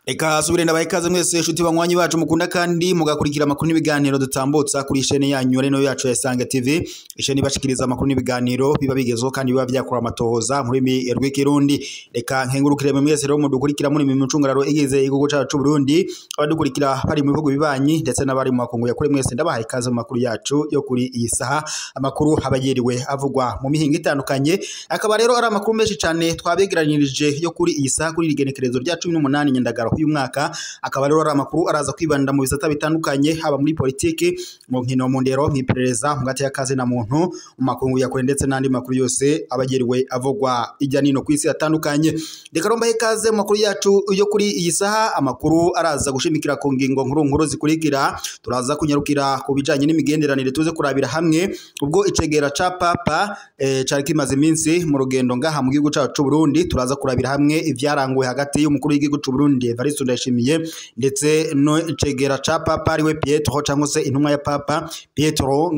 Eka subire ndabaye ikaze mwese nshuti banywanyi bacu mukunda kandi mugakurikira amakuru n'ibiganiro dutambutsa kuri chaîne yanyu reno yacu ya Isange TV. Ishene ibashikiriza amakuru n'ibiganiro biba bigezeho kandi biba vyakora amatohoza muri mi rw'ikirundi. Reka nkengurukire mwese rero mudukurikira muri mi micungararo igize igihugu cacu c'u Burundi, abadukurikira bari mu bihugu bibanyi ndetse n'abari mu makungu ya kure, mwese ndabahaye ikaze mu makuru yacu yo kuri iyi saha. Amakuru abayeriwe avugwa mu mihingo itandukanye, akaba rero ari amakuru menshi cane twabegeranirije yo kuri iyi saha kuri igenekerezo rya 18 Nyandagaro uyu mwaka. Akaba rero ari amakuru araza kwibanda mu bisata bitandukanye, haba muri politiki, mu nkino, mu ndero, mw'iperereza, mu gati y'akazi na muntu, mu makungu ya kure ndetse n'andi makuru yose abagerwe avugwa ijya nino kwisi atandukanye. Reka romba ikaze mu makuru yacu yo kuri iyi saha. Amakuru araza gushimikira ku ngingo nkuru nkuru zikurikira. Turaza kunyarukira ku bijanye n'imigenderanire, tuze kurabira hamwe ubwo icegera ca Papa cari kimaze iminsi mu rugendo ngaha mu gihugu cacu c'u Burundi. Turaza kurabira hamwe ivyaranguwe hagati y'umukuru w'igihugu c'u Burundi Evariste Ndayishimiye ndetse no icegera ca Papa ariwe Pietro cyangwa se intumwa ya Papa Pietro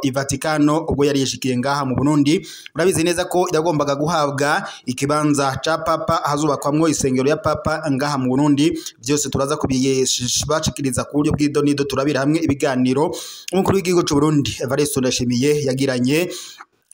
i Vatikano ubwo yari yishikiye ngaha mu Burundi. Urabizi neza ko yagombaga guhabwa ikibanza ca Papa ahazubakwamwo isengero ya Papa ngaha mu Burundi. Byose turaza kubibashikiriza ku buryo bw'idonido, turabira hamwe ibiganiro umukuru w'igihugu c'u Burundi Evariste Ndayishimiye yagiranye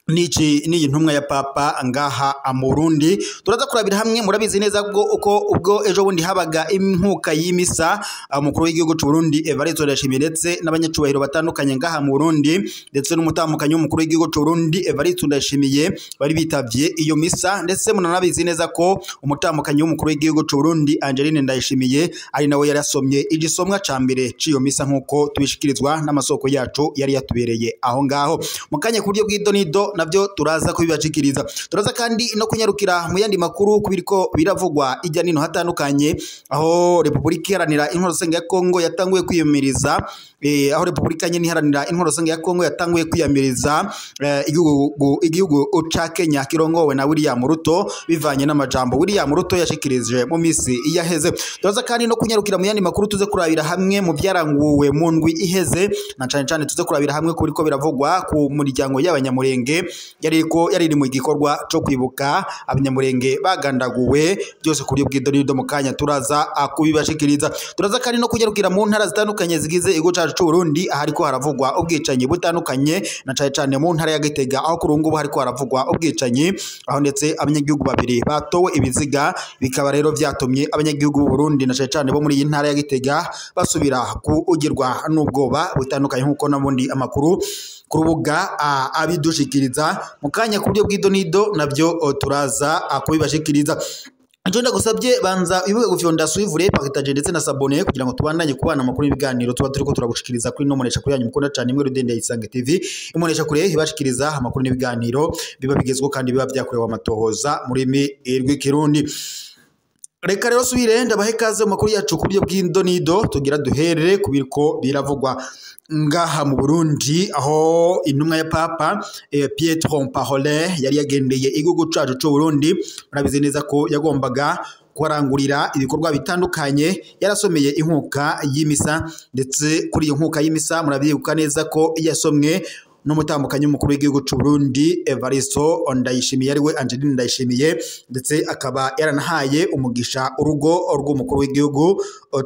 niki niyi ntumwa ya Papa ngaha mu Burundi. Turaza kurabira hamwe, murabizi neza bwo uko ubwo ejo bundi habaga inkuka y'imisa, umukuru w'igihugu c'u Burundi Evariste Ndayishimiye ndetse n'abanyacubahiro batandukanye ngaha mu Burundi ndetse n'umutamukanyi w'umukuru w'igihugu c'u Burundi Evariste Ndayishimiye bari bitavye iyo misa. Ndetse munanabizi neza ko umutamukanyi w'umukuru w'igihugu c'u Burundi Angeline Ndayishimiye ari nawe yari yasomye igisomwa ca mbere c'iyo misa, nkuko tubishikirizwa n'amasoko yacu yari yatubereye aho ngaho mu kanya ku buryo bw'idonido. Navyo turaza kubibashikiriza. Turaza kandi no kunyarukira mu yandi makuru kubiriko biravugwa ijya nino hatandukanye, aho Republika Iharanira Intwaro Rusange ya Kongo yatanguye kwiyamiriza aho Republika nyene Iharanira Intwaro Rusange ya Kongo yatanguye kwiyamiriza igihugu ca Kenya kirongowe na William Ruto, bivanye n'amajambo William Ruto yashikirije mu misi yaheze. Turaza kandi no kunyarukira mu yandi makuru, tuze kurabira hamwe mu byaranguwe mu ndwi iheze, na cane cane tuze kurabira hamwe kubiriko biravugwa ku muryango y'abanyamurenge yariko yariri mu gikorwa co kwibuka abanyamurenge bagandaguwe. Byose kuri bw'idonido mu kanya turaza kubibashikiriza. Turaza kandi no kunyarukira mu ntara zitandukanye zigize igihugu cacu c'u Burundi, ahariko haravugwa ubwicanyi butandukanye, na cane cane mu ntara ya Gitega aho kuri ubu hariko haravugwa ubwicanyi, aho ndetse abanyagihugu babiri batowe ibiziga, bikaba rero vyatumye abanyagihugu b'u Burundi na cane cane bo muri iyi ntara ya Gitega basubira kuugirwa n'ubwoba butandukanye, nkuko nabundi amakuru ku rubuga abidushikiriza mu kanya ku buryo bw'idonido. Navyo turaza kubibashikiriza. Ico ndagusabye, banza wibuke gufyonda suivre, partage ndetse na s'abonner kugira ngo tubandanye kubana amakuru y'ibiganiro tuba turiko turagushikiriza kuri no monesha kuri yanyu mukunda cane imwe rudende ya Isange TV. Imonesha kure ibashikiriza amakuru n'ibiganiro biba bigezweho kandi biba vyakorewe amatohoza muri mi rw'ikirundi. Reka rero subire ndabahe ikaze mu makuru yacu ku buryo bw'indonido. Tugira duhere kubiriko biravugwa ngaha mu Burundi, aho intumwa ya Papa Pietro Parolin yari yagendeye igihugu cacu c'u Burundi. Murabizi neza ko yagombaga kuharangurira ibikorwa bitandukanye, yarasomeye inkuka y'imisa, ndetse kuri iyo nkuka y'imisa murabyibuka neza ko yasomwe n'umutambukanyi w'umukuru w'igihugu c'u Burundi Evariste Ndayishimiye ariwe Angeline Ndayishimiye, ndetse akaba yaranahaye umugisha urugo rw'umukuru w'igihugu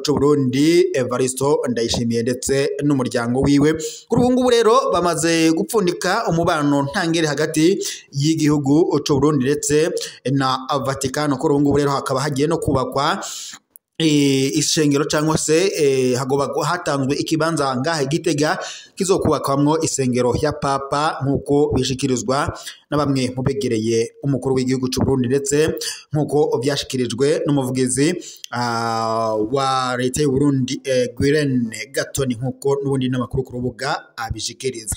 c'u Burundi Evariste Ndayishimiye ndetse n'umuryango wiwe. Kuri ubu ngubu rero bamaze gupfundika umubano ntangere hagati y'igihugu c'u Burundi ndetse na Vatikano. Kuri ubu ngubu rero hakaba hagiye no kubakwa isengero cyangwa se hagoba hatanzwe ikibanza ngaha Gitega kizokubakwamwo isengero ya Papa, nkuko bishikirizwa na bamwe mu begereye umukuru w'igihugu c'u Burundi, ndetse nkuko vyashikirijwe n'umuvugizi wa leta y'u Burundi Guirene Gatoni, nkuko n'ubundi n'amakuru ku rubuga abishikiriza.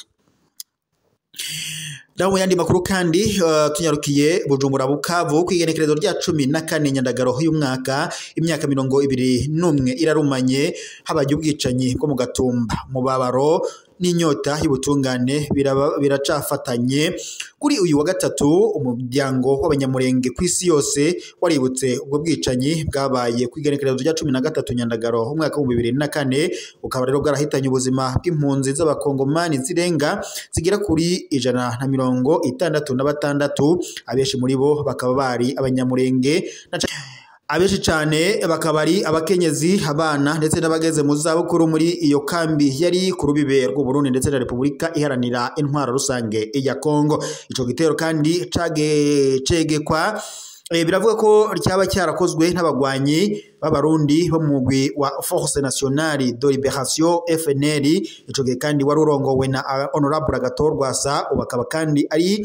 Naho mu yandi makuru kandi tunyarukiye Bujumbura Bukavu kw'igenekerezo rya 14 Nyandagaro y'umwaka, imyaka 21 irarumanye habaye ubwicanyi bwo mu Gatumba. Mubabaro n'inyota y'ubutungane biracafatanye. Kuri uyu wa gatatu umuryango w'Abanyamurenge ku isi yose waributse ubwo bwicanyi bwabaye ku igenekerezo rya 13 Nyandagaro umwaka wa 2004, bukaba rero bwarahitanye ubuzima bw'impunzi z'abakongomani zirenga zigera kuri 166, abenshi muri bo bakaba bari Abanyamurenge, abenshi cyane bakaba ari abakenyezi, abana ndetse n'abageze mu zabukuru muri iyo kambi yari ku rubibe rw'u Burundi ndetse na Repubulika Iharanira Intwaro Rusange ya Kongo. Ico gitero kandi cegekwa biravuga ko cyaba cyarakozwe n'abagwanyi b'Abarundi bo mu mugwi wa Force Nationale de Liberation FNL. Ico gihe kandi wari urongowe na Honorable Agathon Rwasa, ubu akaba kandi ari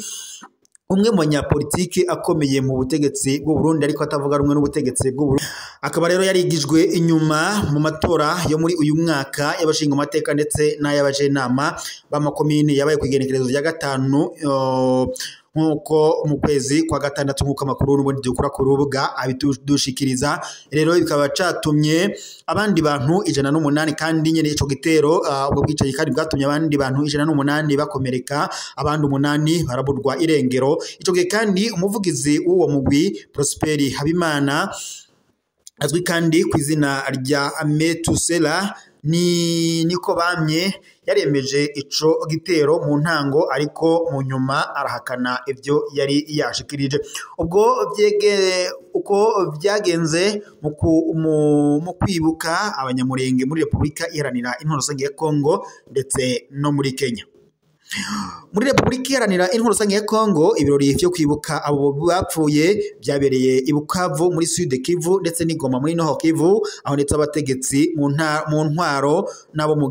umwe mu banyapolitiki akomeye mu butegetsi bw'u Burundi ariko atavuga rumwe n'ubutegetsi bw'u Burundi. Akaba rero yarigijwe inyuma mu matora yo muri uyu mwaka y'abashinga amateka ndetse n'ay'abajenama b'amakomine yabaye ku igenekerezo rya 5 nkuko mu kwezi kwa gatandatu, nkuko amakuru n'ubundi dukura ku rubuga abidushikiriza. Rero bikaba catumye abandi bantu 108, kandi nyene ico gitero ubwo bwicanyi kandi bwatumye abandi bantu 108 bakomereka, abandi 8 baraburwa irengero. Ico gihe kandi umuvugizi w'uwo mugwi Prosper Habimana azwi kandi ku izina rya Metusela niko bamye yaremeje ico gitero mu ntango, ariko mu nyuma arahakana ivyo yari yashikirije. Ubwo uko byagenze mu kwibuka Abanyamurenge muri Repubulika Iharanira Intwaro Rusange ya Kongo ndetse no muri Kenya. Muri Repubulika Iharanira Intwaro Rusange ya Kongo ibirori vyo kwibuka abo bapfuye byabereye i Bukavu muri Sud Kivu ndetse n'Igoma muri Nord Kivu, aho ndetse abategetsi mu ntwaro nabo mu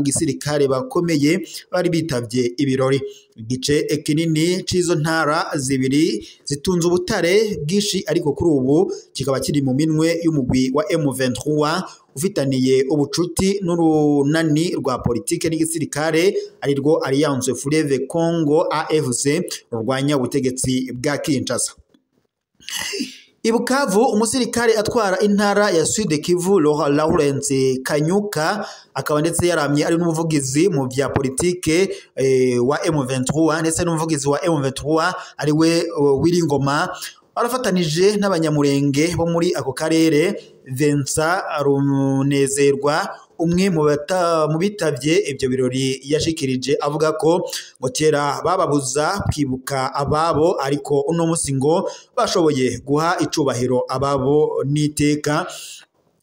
gisirikare bakomeye bari bitavye ibirori. Igice kinini c'izo ntara zibiri zitunze ubutare bwinshi, ariko kuri ubu kikaba kiri mu minwe y'umugwi wa M23 ufitaniye ubucuti n'urunani rwa politike n'igisirikare arirwo Alliance Fleuve Congo AFC rurwanya ubutegetsi bwa Kinshasa. I Bukavu umusirikare atwara intara ya Sud Kivu Lawrence Kanyuka akaba ndetse yaramye ari n'umuvugizi mu vya politike wa M23 ndetse n'umuvugizi wa M23 ari we Wiringoma, barafatanije n'Abanyamurenge bo muri ako karere. Vincent Runezerwa umwe mu bitavye ibyo birori yashikirije avuga ko ngo kera bababuza kwibuka ababo, ariko uno musi ngo bashoboye guha icubahiro ababo n'iteka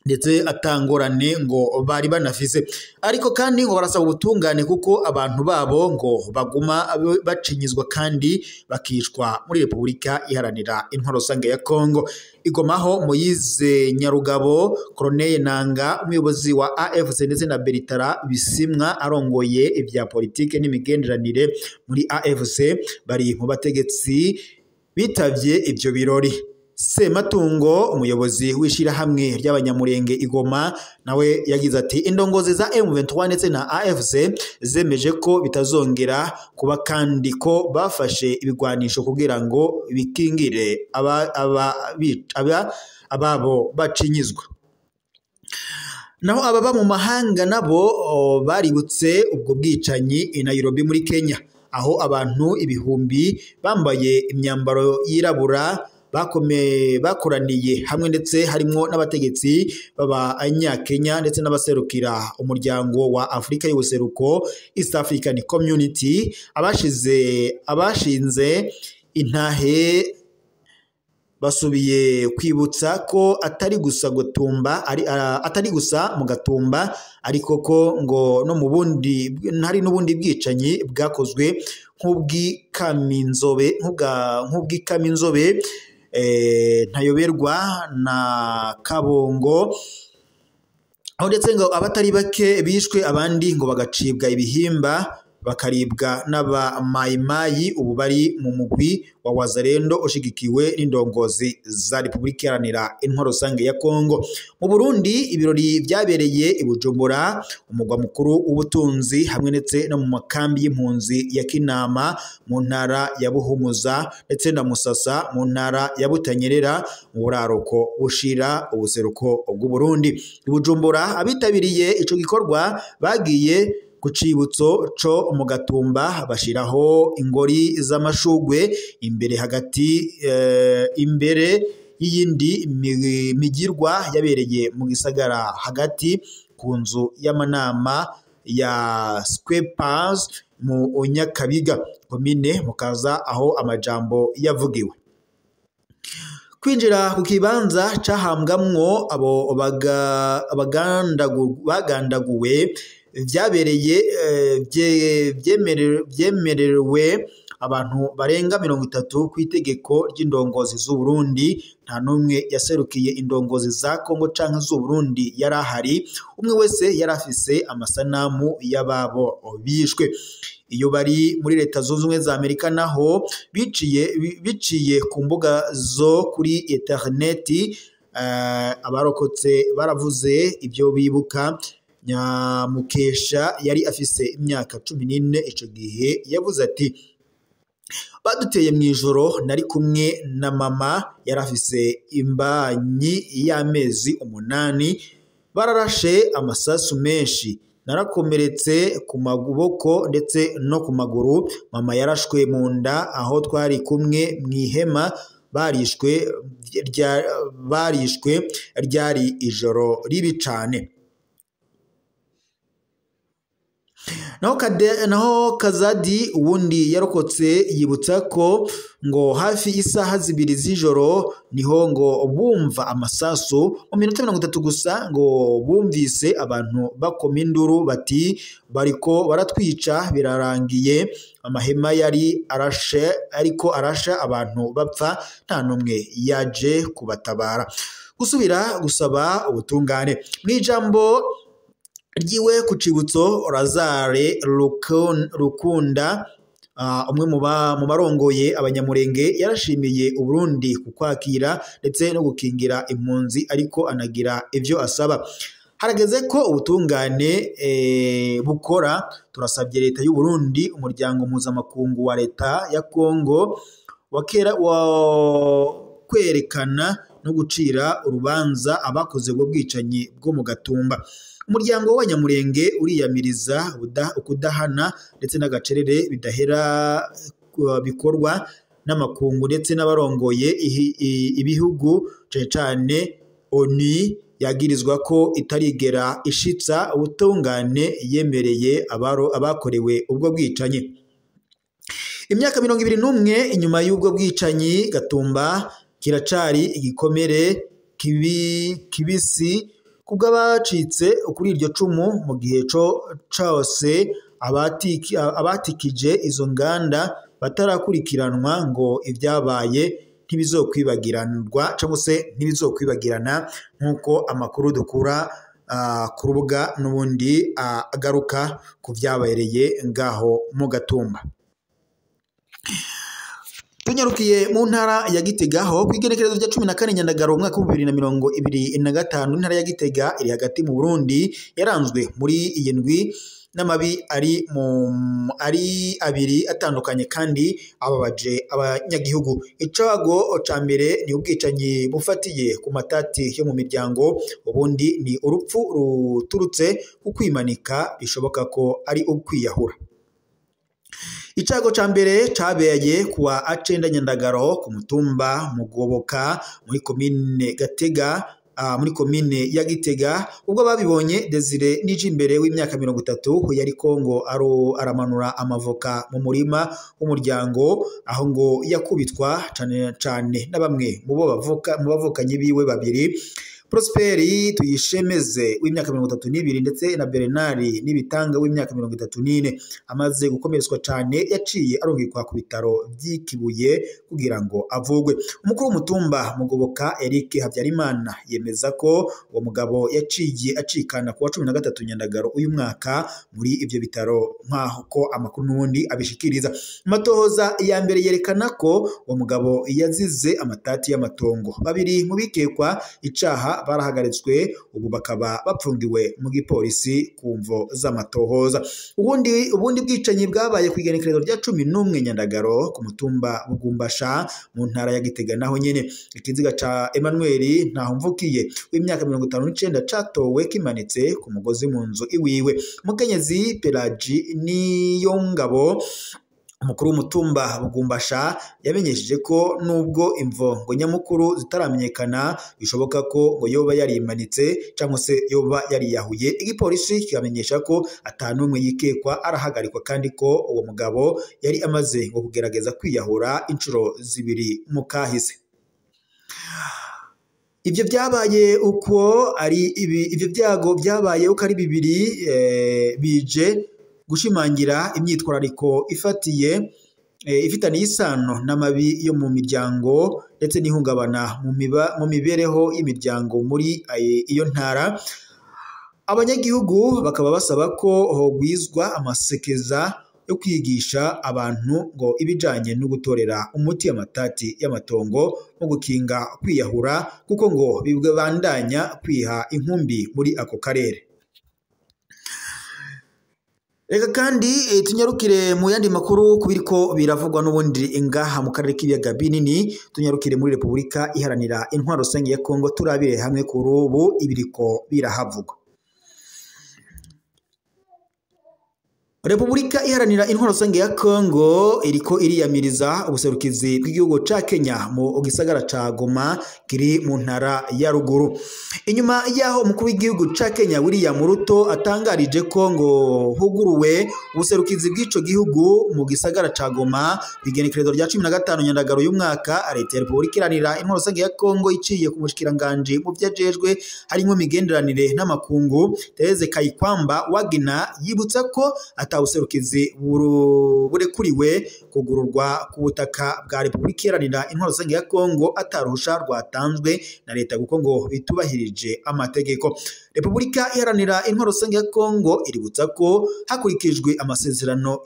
ndetse atangorane ngo bari banafise, ariko kandi ngo barasaba ubutungane kuko abantu babo ngo baguma bacinyizwa kandi bakicwa muri Repubulika Iharanira Intwaro Rusange ya Kongo. Igomaho Moyize Nyarugabo, Corneille Nanga umuyobozi wa AFC ndetse na Bertara Bisimwa arongoye ibya politike n'imigenderanire muri AFC bari mu bategetsi bitavye ibyo birori. Sematungo umuyobozi w'ishirahamwe ry'Abanyamurenge Igoma nawe yagize ati indongozi za M23 ndetse na AFC zemeje ko bitazongera kuba kandi ko bafashe ibigwanisho kugira ngo bikingire ababo bacinyizwa. Naho ababa mu mahanga nabo baributse ubwo bwicanyi i Nairobi muri Kenya, aho abantu ibihumbi bambaye imyambaro yirabura bakoraniye hamwe ndetse harimo n'abategetsi b'Abanyakenya ndetse n'abaserukira umuryango wa Afrika y'ubuseruko East African Community, abashinze intahe basubiye kwibutsa ko atari gusa gutumba atari gusa mu Gatumba, ariko ko ngo no mu bundi hari n'ubundi bwicanyi bwakozwe nk'ubw'Ikaminzobe Ntayoberwa na Kabongo, aho ndetse ngo abatari bake bishwe abandi ngo bagacibwa ibihimba bakaribwa n'abamayimayi ubu bari mu mugwi wa Wazalendo ushigikiwe n'indongozi za Repubulika Iharanira Intwaro Rusange ya Kongo. Mu Burundi ibirori byabereye i Bujumbura, umugwa mukuru w'ubutunzi, hamwe ndetse no mu makambi y'impunzi ya Kinama mu ntara ya Buhumuza ndetse na Musasa mu ntara ya Butanyerera mu buraruko bushira ubuseruko bw'u Burundi. I Bujumbura abitabiriye ico gikorwa bagiye Ku cibutso co mu Gatumba bashiraho ingori z'amashugwe imbere hagati imbere y'iyindi migirwa yabereye mu gisagara hagati ku nzu y'amanama ya Squepers mu Nyakabiga, komine Mukaza, aho amajambo yavugiwe. Kwinjira ku kibanza cahambwamwo abo bagandaguwe vyabereye vyemerewe abantu barenga 30 kw'itegeko ry'indongozi z'u Burundi. Nta numwe yaserukiye indongozi za Kongo canke z'u Burundi yarahari, umwe wese yarafise amasanamu y'ababo bishwe. Iyo bari muri Leta Zunze Ubumwe za Amerika naho biciye ku mbuga zo kuri interineti, abarokotse baravuze ibyo bibuka. Nyamukesha yari afise imyaka 14 ico gihe, yavuze ati: baduteye mw'ijoro, nari kumwe na mama yari afise imbanyi y'amezi 8, bararashe amasasu menshi, narakomeretse ku maboko ndetse no ku maguru, mama yarashwe mu nda aho twari kumwe mw'ihema, barishwe ryari ijoro ribi cane. Naho Kazadi uwundi yarokotse yibutsa ko ngo hafi isaha 2 z'ijoro niho ngo bumva amasasu, mu minota 30 gusa ngo bumvise abantu bakoma induru bati bariko baratwica birarangiye, amahema yari arashe ariko arasha abantu bapfa, nta numwe yaje kubatabara. Gusubira gusaba ubutungane. Mw'ijambo ryiwe ku cibutso, Lazare Rukunda, umwe mu barongoye abanyamurenge, yarashimiye Uburundi ku kwakira ndetse no gukingira impunzi, ariko anagira ivyo asaba. Harageze ko ubutungane bukora, turasabye leta y'u Burundi, umuryango mpuzamakungu wa leta ya Kongo wa kwerekana no gucira urubanza abakoze ubwo bwicanyi bwo mu Gatumba. Umuryango w'abanyamurenge uriyamiriza ukudahana ndetse n'agacerere bidahera bikorwa n'amakungu ndetse n'abarongoye ibihugu, cane cane ONU yagirizwa ko itarigera ishitsa ubutungane yemereye abakorewe ubwo bwicanyi. Imyaka 21 inyuma y'ubwo bwicanyi, Gatumba kiracari igikomere kibisi kubw'abacitse kuri iryo cumu. Mu gihe cose abatikije izo nganda batarakurikiranwa, ngo ibyabaye ntibizokwibagiranwa cyangwa se ntibizokwibagirana, nk'uko amakuru dukura ku rubuga n'ubundi agaruka ku byabereye ngaho mu Gatumba. Tunyarukiye mu ntara ya Gitega, ho kw'igenekerezo rya 14 Nyandagaro umwaka wa 2025, intara ya Gitega iri hagati mu Burundi yaranzwe muri iyi ndwi n'amabi ari abiri atandukanye kandi ababaje abanyagihugu. Icago ca mbere ni ubwicanyi bufatiye ku matati yo mu miryango, ubundi ni urupfu ruturutse ku kwimanika, bishoboka ko ari ukwiyahura. Icago ca mbere cabeye kuwa 9 Nyandagaro ku mutumba Mugoboka muri komine Gatega, muri komine ya Gitega, ubwo babibonye Desire Nijimbere w'imyaka 30 yari Kongo aramanura amavoka mu murima w'umuryango, aho ngo yakubitwa cane cane na bamwe mu bavukanyi biwe babiri, Prosperi Tuyishemeze w'imyaka 32 ndetse na Bernard Nibitanga w'imyaka 34. Amaze gukomeretswa cane yaciye arungikwa ku bitaro vy'ikibuye kugira ngo avugwe. Umukuru w'umutumba Mugoboka Eric Habyarimana yemeza ko uwo mugabo yaciye acikana kuwa 13 Nyandagaro uyu mwaka muri ivyo bitaro, nkaho ko amakuru n'ubundi abishikiriza. Amatohoza ya mbere yerekana ko uwo mugabo yazize amatati y'amatongo. Babiri mu bikekwa icaha aba barahagaritswe, ubu bakaba bapfungiwe mu gipolisi ku mvo z'amatohoza. Ubundi bwicanyi bwabaye ku igenekerezo rya 11 Nyandagaro ku mutumba Bugumbasha mu ntara ya Gitega, naho nyene ikiziga ca Emmanuel Ntahomvukiye w'imyaka 59 catowe kimanitse ku mugozi mu nzu iwiwe. Mukenyezi Pelagie Niyongabo, umukuru w'umutumba Bugumbasha, yamenyesheje ko nubwo imvo ngo nyamukuru zitaramenyekana, bishoboka ko ngo yoba yarimanitse cyangwa se yoba yariyahuye. Igipolisi kikamenyesha ko atanumwe yikekwa arahagarikwa, kandi ko uwo mugabo yari amaze ngo kugerageza kwiyahura inshuro 2 mu kahise. Ibyo byabaye uko ari ibyo byago byabaye uko ari bibiri, bije gushimangira imyitwarariko ifatiye ifitaniye isano n'amabi yo mu miryango ndetse n'ihungabana mu mibereho y'imiryango muri iyo ntara. Abanyagihugu bakaba basaba ko hogwizwa amasekeza yo kwigisha abantu ngo ibijanye no gutorera umuti amatati y'amatongo no gukinga kwiyahura, kuko ngo bibandanya kwiha inkumbi muri ako karere. Reka kandi tunyarukire mu yandi makuru kubiriko biravugwa n'ubundi ngaha mu karere k'ibiyaga binini. Tunyarukire muri Repubulika Iharanira Intwaro Rusange ya Kongo, turabire hamwe kuri ubu ibiriko birahavugwa. Repubulika Iharanira Intwaro Rusange ya Kongo iriko iriyamiriza ubuserukizi bw'igihugu ca Kenya mu gisagara ca Goma kiri mu ntara ya ruguru. Inyuma yaho umukuru w'igihugu ca Kenya William Ruto atangarije ko ngo huguruwe ubuserukizi bw'ico gihugu mu gisagara ca Goma kw'igenekerezo rya 15 Nyandagaro y'umwaka, leta ya Repubulika Iharanira Intwaro Rusange ya Kongo iciye ku mushikiranganje mu vyajejwe harimwo imigenderanire n'amakungu Therese Kayikwamba Wagner, yibutsa ko ubuserukizi burekuriwe kugururwa ku butaka bwa Repubulika Iharanira Intwaro Rusange ya Kongo ataruhusha rwatanzwe na leta, kuko ngo bitubahirije amategeko. Repubulika Iharanira Intwaro Rusange ya Kongo iributsa ko hakurikijwe amasezerano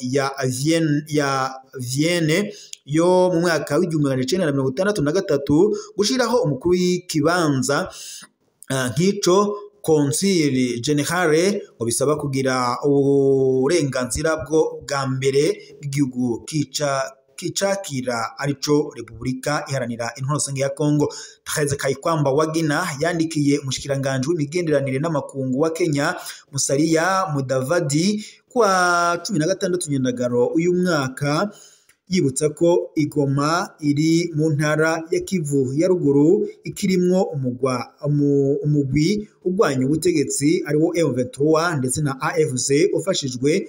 ya Vienne yo mu mwaka w'1963 gushiraho umukuru w'ikibanza nk'ico Consul Generale ngo bisaba kugira uburenganzira bwo bwa mbere bw'igihugu kicakira arico Repubulika Iharanira Intwaro Rusange ya Kongo. Therese Kayikwamba Wagner yandikiye umushikiranganje w'imigenderanire n'amakungu wa Kenya Musalia Mudavadi kwa 16 Nyandagaro uyu mwaka, yibutsa ko Igoma iri mu ntara ya Kivu ya ruguru ikirimwo umugwi ugwanya ubutegetsi ariwo M23 ndetse na AFC ufashijwe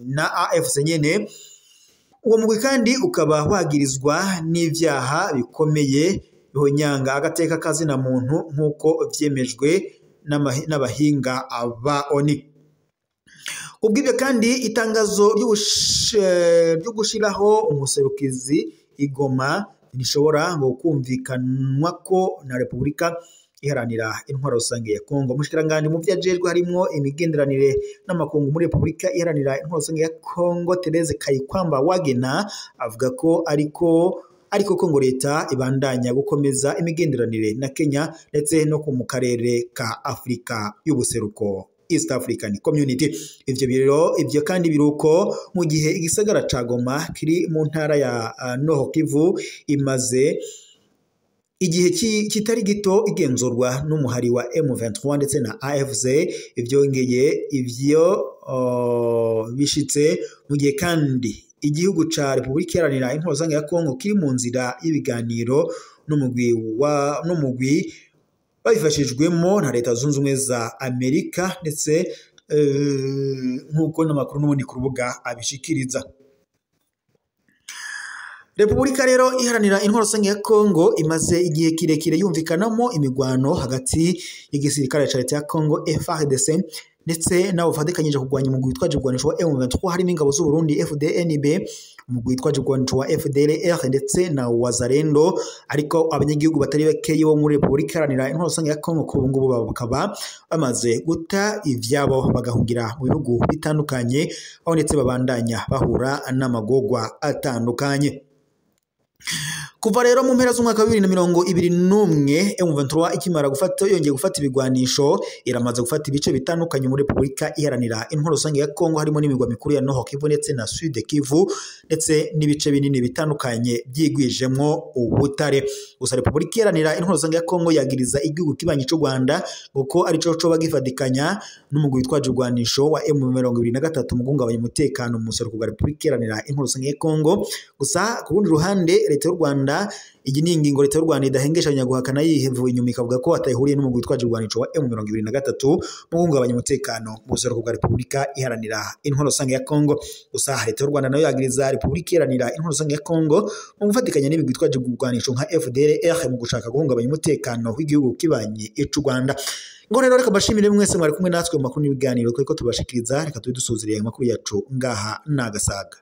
na AFC nyene. Uwo mugwi kandi ukaba wagirizwa n'ivyaha bikomeye bihonyanga agateka kazina muntu nk'uko vyemejwe n'abahinga aba ONU. Ubwibyo kandi itangazo ryo gushiraho umuserukizi Igoma ntishobora ngo kumvikanwa ko na Repubulika Iharanira Intwaro Rusange ya Kongo. Umushikiranganje mu vyajejwe harimwo imigenderanire n'amakungu muri Repubulika Iharanira Intwaro Rusange ya Kongo Therese Kayikwamba Wagner avuga ko ariko ko ngo leta ibandanya gukomeza imigenderanire na Kenya ndetse no mu karere ka Afrika y'ubuseruko, East African Community. Ivyo biro ivyo kandi biruko mu gihe igisagara ca Goma kiri mu ntara ya Nord Kivu imaze igihe kitari gito igenzurwa n'umuhari wa M23 ndetse na AFC. Ivyongeye ivyo bishitse mu gihe kandi igihugu ca Repubulika Iharanira Intwaro Rusange ya Kongo kiri mu nzira y'ibiganiro n'umugwi babifashijwemo na Leta Zunze Ubumwe za Amerika ndetse nk'uko n'amakuru n'ubundi ku rubuga abishikiriza. Repubulika rero Iharanira Intwaro Rusange ya Kongo imaze igihe kirekire yumvikanamo imigwano hagati y'igisirikare ca leta ya Kongo FARDC ndetse nabo bafatikanyije kurwanya umugwi witwaje ibigwanisho wa M23 harimo ingabo z'u Burundi FDNB, umugwi witwaje ibigwanisho wa FDLR ndetse na Wazalendo. Ariko abanyagihugu batari bakeyi bo muri Repubulika Iharanira Intwaro Rusange ya Kongo kuri ubu ngubu bakaba bamaze guta ivyabo bagahungira mu bihugu bitandukanye, aho ndetse babandanya bahura n'amagogwa atandukanye. Kuva rero mu mpera z'umwaka wa 2021 M23 ikimara gufata yongeye gufata ibigwanisho, iramaze gufata ibice bitandukanye muri Repubulika Iharanira Intwaro Rusange ya Kongo, harimo n'imigwa mikuru ya Nord Kivu ndetse na Sud Kivu, ndetse n'ibice binini bitandukanye byigwijemwo ubutare. Gusa Repubulika Iharanira Intwaro Rusange ya Kongo yagiriza igihugu kibanyi cy'u Rwanda kuko arico coba gifatikanya n'umugwi witwaje ibigwanisho wa M23 mu guhungabanya umutekano mu buseruko bwa Repubulika Iharanira Intwaro Rusange ya Kongo. Gusa ku rundi ruhande leta y'u Rwanda, iyi ni ingingo leta y'u Rwanda idahengeshanya guhakana yihevuye inyuma, ikavuga ko atayihuriye n'umugwi witwaje ibigwanisho wa M23 mu guhungabanya umutekano mu buseruko bwa Repubulika Iharanira Intwaro Rusange ya Kongo. Gusa leta y'u Rwanda nayo yagiriza Repubulika Iharanira Intwaro Rusange ya Kongo mu gufatikanya n'imigwi itwaje ibigwanisho nka FDLR mu gushaka guhungabanya umutekano w'igihugu kibanyi c'u Rwanda. Ngo rero reka mbashimire mwese mwari kumwe natwe mu makuru n'ibiganiro twari ko tubashikiriza. Reka tube dusuziriye amakuru yacu ngaha n'agasaga.